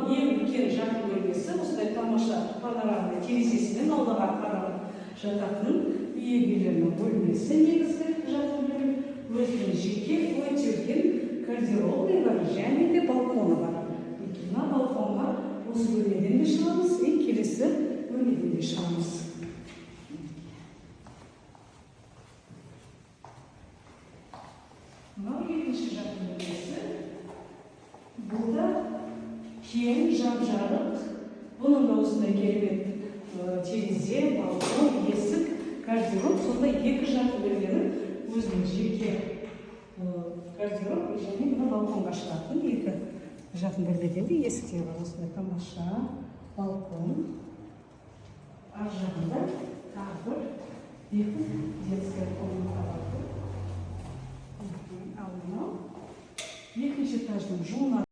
Ең үлкен жатын бөлмесі, осындай тамаша панорамный терезесімен аулаға қарап жататын үй егелерінің бөлмесі. Негізгі жатын бөлме, өзінің жеке өте үлкен гардеробный бар және де балконы бар. Мінекей, мына балконға осы бөлмеден де шығамыз и келесі бөлмеден де шығамыз. Мынау екінші жатын бөлмесі. Бұл да кең, жап жарық. Бұның да осындай керемет терезе, балкон, есік, гардероб. Сондай екі жатын бөлменің өзінің жеке гардероб және мына балконға шығатын екі жатын бөлмеден де есіктері бар. Осындай тамаша балкон. Ар жағында тағы бір екі детская комната бар. Ал мынау екінші этаждың жуынатын